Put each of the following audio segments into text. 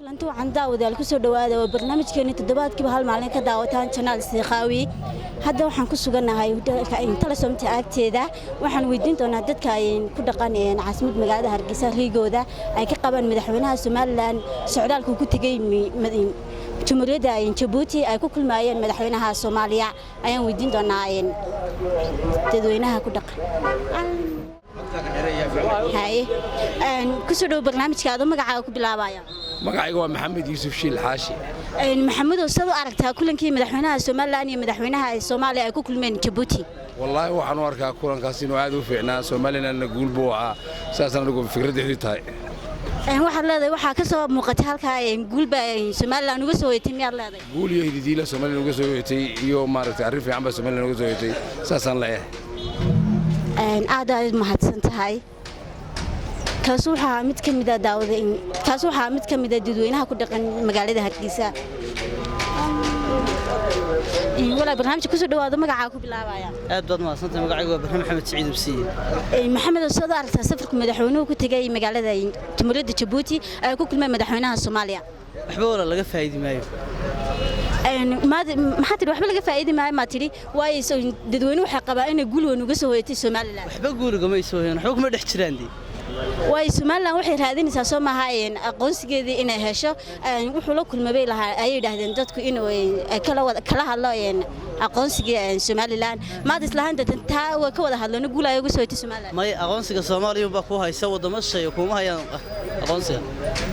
Lanti waxaan daawadayaal kusoo dhawaada waa barnaamijkeeni toddobaadkiiba hal maalin ka daawataan channel Siiqaawi. Hadda waxaan ku sugannahay Telesomta agteeda. Waxaan weydiin doonaa dadka ay ku dhaqan caasimad magaalada Hargeysa riigooda ay ka qabaan madaxweynaha Somaliland socdaalku ku tegey Jamhuuriyadda Jabuuti ay ku kulmayeen madaxweynaha Soomaaliya. Ayaan weydiin doonaa dadweynaha ku dhaqan. Haye, kusoo dhow barnaamijka adoo magacaaga ku bilaabaya. Magacayga waa Maxamed Yuusuf Shiil Xaashi. Maxamedow, sad u aragtaa kulankii madaxweynaha Somaliland iyo madaxweynaha Soomaaliya ay ku kulmeen Jabuuti? Wallaahi, waxaan u arkaa kulankaas inuu aad u fiicnaa, Somalilandna guul buu ahaa. Saasaan anigu fikraddeedu tahay. Waxaad leedahay waxaa ka soo muuqatay halkaa guulba Somaliland uga soo hoyatay, miyaad leedahay? Guul iyo hididiila Somaliland uga soo hoyatay iyo maaragtay arrin fiican baa Somaliland uga soo hoyatay, saasaan leeyahay. Aad aad mahadsan tahay. Kaas waxaa mid ka mid a daawada, kaas waxaa mid ka mid a dadweynaha ku dhaqan magaalada Hargeysa. Walaa, barnaamijka kusoo dhawaado, magacaa ku bilaabaya. Aad baad mahadsantahay. Magacaygu waa Barre Maxamed Siciid Ubsiye. Maxamed, soo aragtaa safarka madaxweynuhu ku tegay magaalada Jamhuuriyadda Jabuuti ay ku kulmeen madaxweynaha Soomaaliya? Waxba wala laga faa'iidi maayo. Maxaa tidhi? Waxba laga faa'iidi maayo maa tidhi? Waayo, dadweynuhu waxay qabaa inay guul weyn uga soo hoyatay Somaliland. Waxba guuligama soo hoyan, waxba kuma dhex jiraan dee. Waayo, Somaliland waxay raadinaysaa, soo maaha, aqoonsigeedii inay hesho? Wuxuu la kulmay bay lahaa ayay yidhaahdeen dadku inuu kala hadlo aqoonsigii Somaliland. Maad islahaan taa way ka wada hadleen, guul ay uga soo hoyatay Somaliland? May, aqoonsiga Soomaaliya baa ku haysa, wadamo shisheeye kuma hayaan aqoonsiga.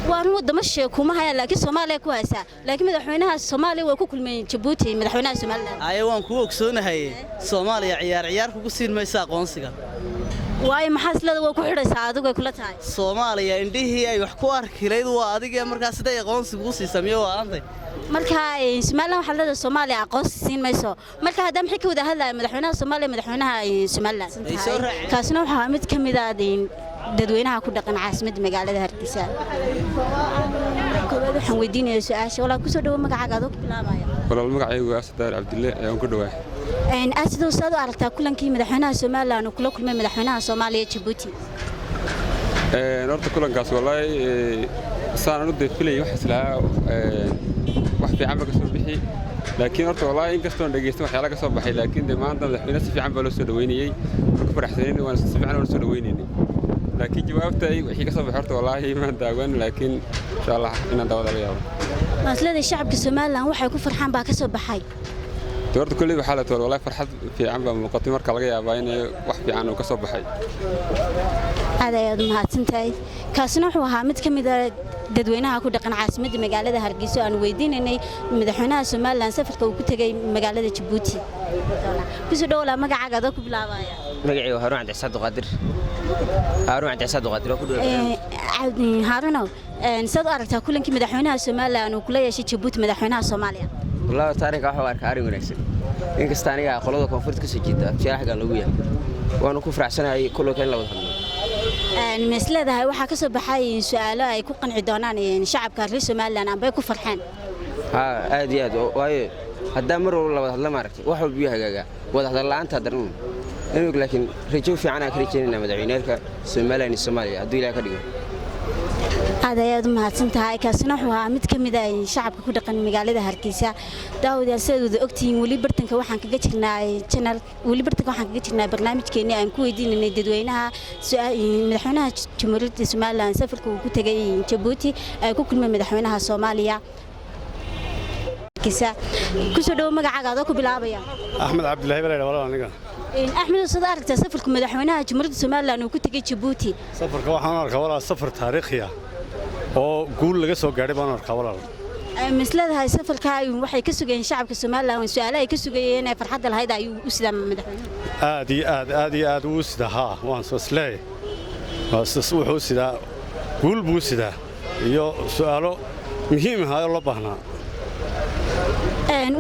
Waa run, wadamo shisheeye kuma hayaan, laakiin Soomaaliya ku haysaa. Laakiin madaxweynaha Soomaaliya way ku kulmeen Jabuuti madaxweynaha Somaliland. Aye, waan kuu ogsoonahay, Soomaaliya ciyaar ciyaar kugu siin maysa aqoonsiga. Waayo, maxaa isleeda way ku xidhaysaa adigu ay kula tahay? Soomaaliya indhihii ay wax ku arki lahayd waa adiga, markaa siday aqoonsiga u siisa miyo waa aantay? Marka Somaliland waxaa leedahay Soomaaliya aqoonsi siin mayso. Marka haddaa maxay ka wada hadlaya madaxweynaha Soomaaliya, madaxweynaha Somaliland? Ay soo raaceen. Kaasina waxaa mid ka mid ah dadweynaha ku dhaqan caasimadda magaalada Hargeysa. Koowaad waxaan weydiinayaa su-aasha. Walaa, kusoo dhawo, magacaaga adoo ku bilaabaya. Walaal, magacaygu waa Asad Daar Cabdille, ayaan ku dhawaay. Asidoo, saad u aragtaa kulankii madaxweynaha Somaliland uu kula kulmay madaxweynaha Soomaaliya Jabuuti? Horta kulankaas wallaahi saanan u dee filayay wax islahaa wax fiican ba ka soo bixi, laakiin horta wallaahi inkastoon dhegeysan waxyaala ka soo baxay, laakiin dee maanta madaxweyne si fiican baa loo soo dhaweynayey, waan ku faraxsanayn, waan si fiican waan soo dhaweynaynay, laakiin jawaabta wixii ka soo baxay horta wallaahi maan daawan, laakiin insha Allah inaan daawada laga yaabo. Maasleeday shacabka Somaliland waxay ku farxaan baa ka soo baxay? Dee horta kolley waxaa la tool wallaahi farxad fiican baa muuqatay, marka laga yaabaa inay wax fiican uu ka soo baxay. Aad ayaad u mahadsantahay. Kaasina wuxuu ahaa mid ka mid a dadweynaha ku dhaqan caasimadda magaalada Hargeysa oo aan weydiinaynay madaxweynaha Somaliland safarka uu ku tegey magaalada Jabuuti. Kusoo dhowlaa, magacaaga adoo ku bilaabaya. Magacayga waa Haruun Cabdiciise Abduqaadir, Haruun Cabdiciise Abduqaadir waa ku Ee, Haarunow, saad u aragtaa kulankii madaxweynaha Somaliland uu kula yeeshay Jabuuti madaxweynaha Soomaaliya? Wallahi horta arrinka waxaa u arkaa arrin wanaagsan, inkasta aniga qolada koonfurta ka soo jeeda abtiyaal lagu yahay, waanu ku faraxsanahay kulanka in la wada hadlo. Ma is leedahay waxaa ka soo baxay su'aalo ay ku qanci doonaan shacabka reer Somaliland amba ay ku farxeen? Haa, aad iyo aad, waayo haddaa mar walba la wada hadla, maaragtay, wax walba biyuu hagaagaa, wada hadal la'aanta daran imig, laakiin rajo fiican aan ka rajaynayna madaxweyneelka Somaliland iyo Soomaaliya hadduu Ilaah ka dhigo. Aad ayaad u mahadsan tahay. Kaasina wuxuu ahaa mid ka mid ah shacabka ku dhaqan magaalada Hargeysa. Daawadayaal, sidaad wada ogtihiin, weli bartanka waxaan kaga jirnaa channel, weli bartanka waxaan kaga jirnaa barnaamijkeenii aan ku weydiinanay dadweynaha madaxweynaha Jamhuuriyadda Somaliland safarka uu ku tegay Jabuuti ay ku kulmay madaxweynaha Soomaaliya. Kusoo dhawo, magacaaga adoo ku bilaabaya. Axmed Cabdilaahi baa la walaal aniga. Axmed, sida aragtaa safarka madaxweynaha Jamhuuriyadda Somaliland uu ku tegay Jabuuti? Safarka waxaan u arkaa, walaal, safar taariikhi ah oo guul laga soo gaadhay baan u arkaa, walaal. Misleedahay safarka waxay ka sugayeen shacabka Somaliland su'aalo ay ka sugayeen ee farxadda lahayd ayuu u sidaa madaxweynuhu? Aad iyo aad, aad iyo aad wuu sidaa, haa, waan soo isleeyahay wuxuu sidaa guul buu sidaa iyo su'aalo muhiim ah oo loo baahnaa.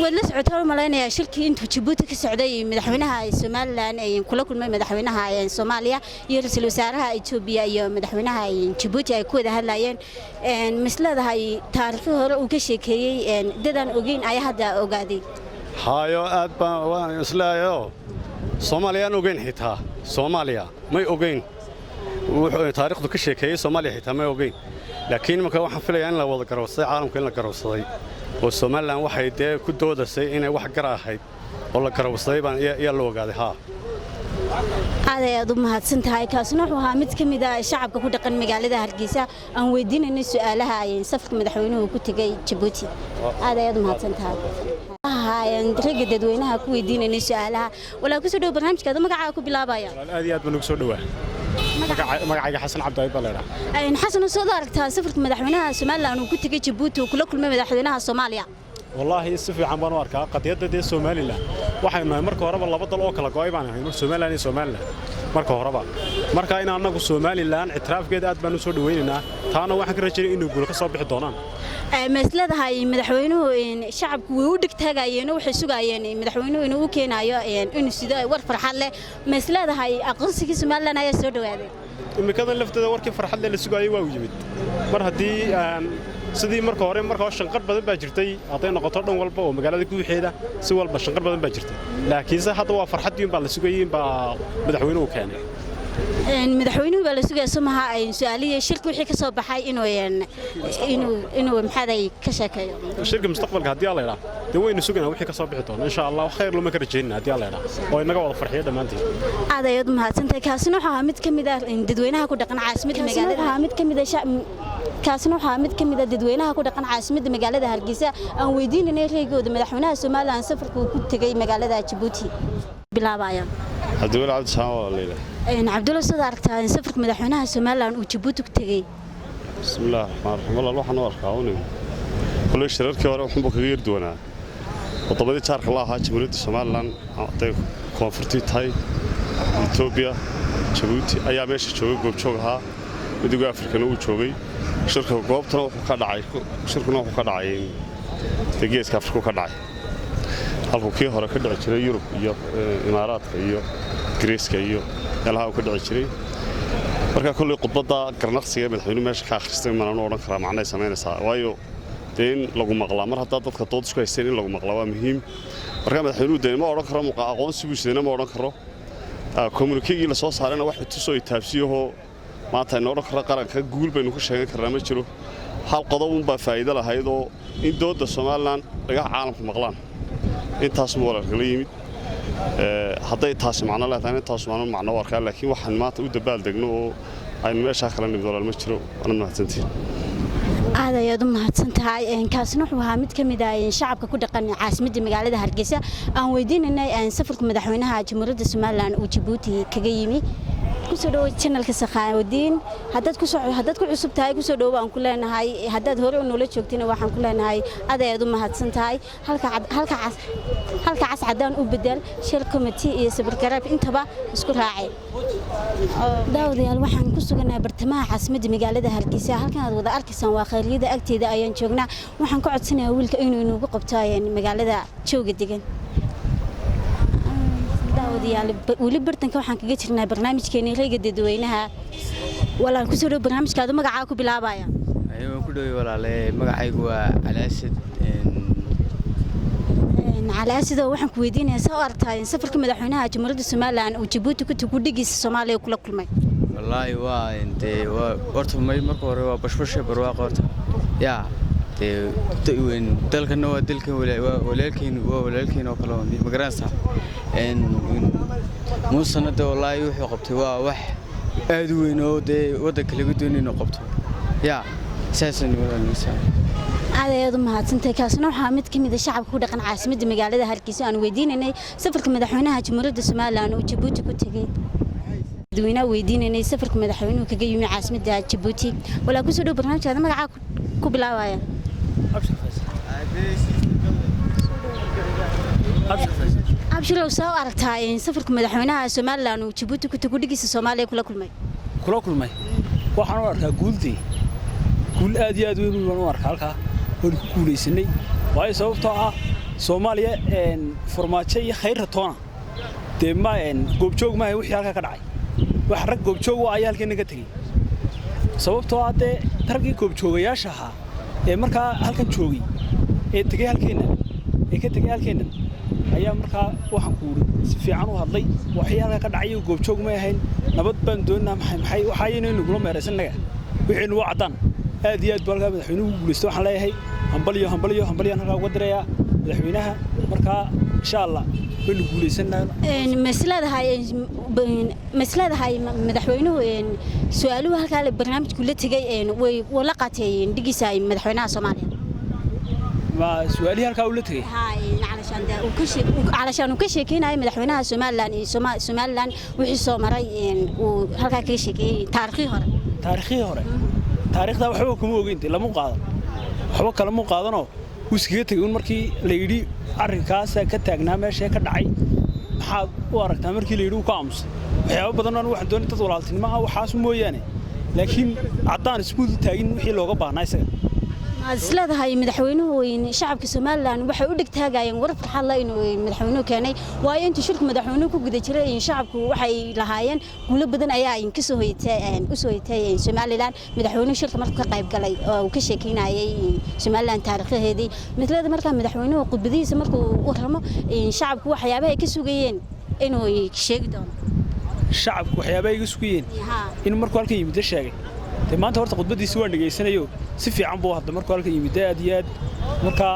Waad la socotaa u malaynayaa shirkii intuu Jabuuti ka socday madaxweynaha Somaliland ay kula kulmay madaxweynaha Soomaaliya iyo ra'iisul wasaaraha Itoobiya iyo madaxweynaha Jabuuti ay ku wada hadlayeen. Misleedahay taariikhii hore uu ka sheekeeyey dadaan ogeyn ayaa hadda ogaaday? Hayo, aad baan waan isleeyayo, Soomaaliya aan ogeyn, xitaa Soomaaliya may ogeyn. Wuxuu taariikhdu ka sheekeeyey Soomaaliya xitaa ma ogeyn, laakiin imanka waxaan filayaa in la wada garowsaday caalamka, in la garowsaday oo Somaliland waxay dee ku doodasay inay wax gar ahayd oo la garowsaday baan iyaa la ogaaday, haa. Aad ayaad u mahadsan tahay. Kaasina wuxuu ahaa mid ka mid ah shacabka ku dhaqan magaalada Hargeysa aan weydiinaynay su'aalaha ay safarka madaxweynuhu ku tegay Jabuuti. Aad ayaad u mahadsan tahay. Ragga dadweynaha ku weydiinaynay su'aalaha. Walaa, kusoo dhow barnaamijkaada, magacaaga ku bilaabaya. Aad iyo aad baan ugu soo dhowaa. Magacayga Xasan Cabdi baa leedhaha. Xasan, soo aragtaa safarka madaxweynaha Somaliland uu ku tegay Jabuuti, uu kula kulmay madaxweynaha Soomaaliya? Wallaahi si fiican baan u arkaa qadiyadda dee Somaliland. Waxaynu nahay marka horeba laba dal oo kala go'ay baan ahay, Somaliland iyo Somaliland marka horeba. Marka in annagu Somaliland ictiraafkeeda aad baan u soo dhawaynaynaa, taana waxaan ka rajaynay inuu guul ka soo bixi doonaan. Ma isleedahay madaxweynuhu shacabku way u dhigtaagayeen oo waxay sugayeen madaxweynuhu inuu u keenayo inuu sido war farxad leh? Ma isleedahay aqoonsigii Somaliland ayaa soo dhawaaday? Imikadan lafteeda warkii farxad leh la sugaayay waa uu yimid. Mar haddii sidii marka hore shanqar badan baa jirtay, hadday noqoto dhan walba oo magaalada guuxeeda si walba shanqar badan baa jirtay, laakiinse hadda waa farxaddii baa la sugayay baa madaxweynuhu keenay. Madaxweynuhu baa la sugaya somaha su'aalihii shirka wixii ka soo baxay inuu maxaaday ka sheekeeyo. Shirka mustaqbalka haddii alla idhaa dee waynu sugaynaa wixii ka soo bixi doona, insha Allah khayr looma ka rajaynina haddii alla idhaa oo inaga wada farxiyo dhammaantiin. Aad ayaad u mahadsantahay. Kaasina wuxuu ahaa mid ka mid ah dadweynaha ku dhaqan caasimadda magaalada mid ka mid ah kaasina waxaa mid ka mid ah dadweynaha ku dhaqan caasimadda magaalada Hargeysa aan weydiinanay reygooda madaxweynaha Somaliland safarka uu ku tegay magaalada Jabuuti. Bilaabaya. Cabdiweli Cabdisaan waa la yidhaah. Cabdulla, sida aragtaa safarka madaxweynaha Somaliland uu Jabuuti ku tegey? Bismillaah raxmaan raxiim. Walaal, waxaan u arkaa un koley shirarkii hore wuxuunbuu kaga yar duwanaa waddamadii jaarka la ahaa Jamhuuriyadda Somaliland, hadday koonfurtii tahay Etoobiya, Jabuuti ayaa meesha joogay, goobjoog ahaa. Midowga Afrikana uu joogay shirka. Goobtana wuxuu ka dhacay shirkuna wuxuu ka dhacay dee Geeska Afrika ka dhacay, halkuu kii hore ka dhici jiray Yurub iyo Imaaraadka iyo Ingiriiska iyo meelaha uu ka dhici jiray. Marka kolley khudbadda garnaqsiga ee madaxweynuhu meesha ka akhristay manaan u odhan karaa macnay samaynaysaa, waayo dee in lagu maqlaa mar haddaa dadka dood isku haysteen in lagu maqlaa waa muhiim. Marka madaxweynuhu dee ma odhan karo muqa aqoonsi buu sidana ma odhan karo. Communiqué-gii la soo saarayna wax tusoo itaabsiyahoo maanta aynu odhan karro qaranka guul baynu ku sheegan karnaa ma jiro. Hal qodob unbaa faa'iido lahayd oo in doodda Somaliland dhagaha caalamku maqlaan, intaasuma walaalkala yimid. Hadday taasi macno leedahay, intaas macno macno u arkaa, laakiin waxaan maanta u dabaaldegno oo aynu meeshaa kala nimid, walaal, ma jiro. Waanad mahadsantihin. Aad ayaad u mahadsan tahay. Kaasina wuxuu ahaa mid ka mid ah shacabka ku dhaqan caasimadda magaalada Hargeysa aan weydiinanay safarka madaxweynaha Jamhuuriyadda Somaliland uu Jabuuti kaga yimi. Kusoo dhawo channelka Sakhaawadiin. Haddaad ku cusub tahay, kusoo dhawo baan ku leenahay. Haddaad hore u noola joogtina, waxaan ku leenahay aad ayaad u mahadsan tahay. Halka cas cadaan u bedel, share, comment iyo subscribe intaba isku raacay. Daawadayaal, waxaan ku suganahay bartamaha caasimadda magaalada Hargeysa. Halkan aad wada arkaysaan waa Khayriyada agteeda ayaan joognaa. Waxaan ka codsanayaa wiilka inuu inoogu qabto magaalada jooga degan. Daawadayaal, weli bartanka waxaan kaga jirnaa barnaamijkeeni reyga dadweynaha. Walaan, kusoo dhow barnaamijkaadu, magacaa ku bilaabaya. Waan ku dhowey walaale, magacaygu waa Calaasad. Calaasido, waxaan ku weydiinayaa saa u aragtaa safarka madaxweynaha Jamhuuriyadda Somaliland uu Jabuuti ku gudhigiisa Soomaaliya kula kulmay? Wallaahi waa dee waa horta may marka hore waa bashbashe barwaaqo horta yaa dee weyn. Dalkana waa dalkan, waa walaalkeen, waa walaalkeen oo kale, ma garanaysaa? Muusena dee wallaahi wuxuu qabtay waa wax aad u weyn oo dee waddanka laga doonay inuu qabto, yaa saasaan walaalnaysaa. Aad ayaad u mahadsantahay. Kaasina waxaa mid ka mid ah shacabka ku dhaqan caasimadda magaalada Hargeysa aan weydiinaynay safarka madaxweynaha Jamhuuriyadda Somaliland uu Jabuuti ku tegey. Dadweynaha weydiinaynay safarka madaxweynuhu kaga yimi caasimadda Jabuuti. Walaa, kusoo dhow barnaamijkaada, magacaa ku bilaabaya. Abshirow, saa u aragtaa safarka madaxweynaha Somaliland uu Jabuuti ku tegey, gudhigiisa Soomaaliya kula kulmay? Kula kulmay waxaan u arkaa guuldii guul aad iyo aad weyn baan u arkaa. Halkaa waynu ku guulaysanay, waayo sababtoo ah Soomaaliya Farmaajo iyo Khayrra toona dee ma goobjoog maaha wixii halkaa ka dhacay. Wax rag goobjoog u ayaa halkeena ka tegey, sababtoo ah dee raggii goobjoogayaasha ahaa ee markaa halkan joogay ee tegey halkeenna ee ka tegey halkeenna. Ayaa markaa waxaan ku yidhi si fiican u hadlay. Waxii halkaa ka dhacay goobjoog may ahayn. Nabad baan doonaa, maxay maxay waxaayna nagula meeraysan naga, wixiinu waa caddaan. Aad iyo aad buu halkaa madaxweynuhu ugu guulaysto. Waxaan leeyahay hambalyo, hambalyo, hambalyaan halkaa uga dirayaa madaxweynaha. Markaa insha Allah waynu guulaysanaa. Masleedahay madaxweynuhu su-aaluhu halkaa barnaamijku la tegey way la qaatay dhigiisa madaxweynaha Soomaaliya? Ma su-aalihii halkaa uu la tegey? Calashaan uu ka sheekeynayay madaxweynaha Somaliland, Somaliland wixii soo maray uu halkaa kaga sheekeeyey, taarikhii hore. Taarikhii hore, taariikhdaa waxba kuma ogeyn dee, lama qaadan, waxba kalama qaadanoo wuu iskaga tegey un. Markii la yidhi arrinkaasaa ka taagnaa meesha ka dhacay, maxaad u aragtaa, markii la yidhi uu ka aamusay. Waxyaabo badan aan waxaan doonay dad walaaltinimo ah waxaas mooyaane, laakiin caddaan isku taagin wixii looga baahnaa isaga. Maad isleedahay madaxweynuhu shacabka Somaliland waxay u dhigtaagayeen war farxad leh inuu madaxweynuhu keenay? Waayo intuu shirku madaxweynuhu ku guda jiray shacabku waxay lahaayeen guulo badan ayaa ka soo hoyatay, u soo hoyatay Somaliland, madaxweynuhu shirka markuu ka qayb galay oo uu ka sheekeynayay Somaliland taariikhaheedii. Midleeda markaa madaxweynuhu khudbadihiisa markuu warramo shacabku waxyaabaha ay ka sugayeen inuu sheegi doono? Shacabku waxyaabaha ay ka sugayeen in markuu halkan yimid sheegay dee. Maanta horta khudbadiisi waan dhegaysanayo, si fiican buu hadda markuu halkan yimid, aad iyo aad. Markaa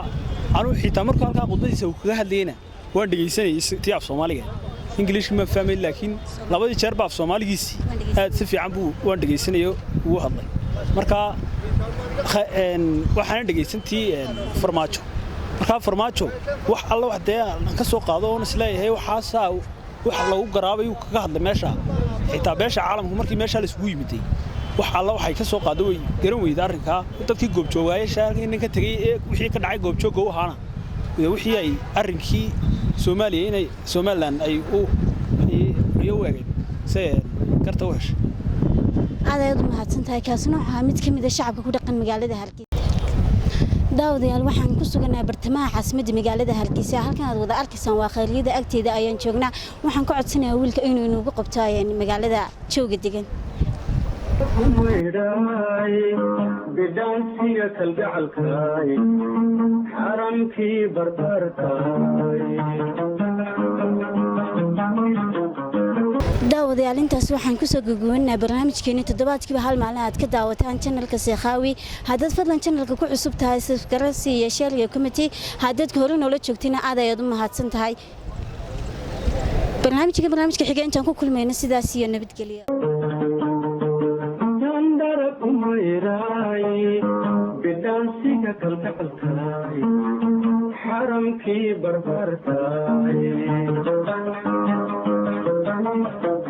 anuu xitaa markuu halkaa khudbadiisa uu kaga hadlayena waan dhegaysanayay tii af Soomaaliga. Ingiliishka ma fahmayn, laakiin labadii jeer ba af Soomaaligiisii aad si fiican buu waan dhegaysanayo ugu hadlay. Markaa waxaana dhegaysan tii Farmaajo. Markaa Farmaajo wax alla wax dee aan ka soo qaado oon isleeyahay waxaasaa wax lagu garaabay uu kaga hadlay meesha. Xitaa beesha caalamku markii meeshaa la isugu yimiday wax alla waxay ka soo qaado way garan weyda arrinkaa. Dadkii goobjoogayaasha halkii ka tegey ee wixii ka dhacay goobjoogga u ahaana wixii ay arrinkii Soomaaliya inay Somaliland ay u iyo u eegeen se karta u heshay. Aad ayaad u mahadsan tahay. Kaasina waxaa mid ka mid ah shacabka ku dhaqan magaalada Hargeysa. Daawadayaal, waxaan ku suganahay bartamaha caasimadda magaalada Hargeysa. Halkan aad wada arkaysaan waa khayriyada agteeda ayaan joognaa. Waxaan ka codsanayaa wiilka inuu inoogu qabto magaalada jooga degan. Bidhaansiga kalgacalkaay, xaramkii barbartaay. Daawadayaal, intaas waxaan kusoo gogobanaynaa barnaamijkeeni toddobaadkiiba hal maalin aad ka daawataan channelka Seekhawi. Haddaad fadlan channelka ku cusub tahay, subscribe iyo share iyo comment. Haddaad hore noola joogtina, aad ayaad u mahadsan tahay. Barnaamijka xiga intaan ku kulmayno, sidaas iyo nabadgelyo. Bidhaansiga kalgacalkaay, xaramkii barbartaay.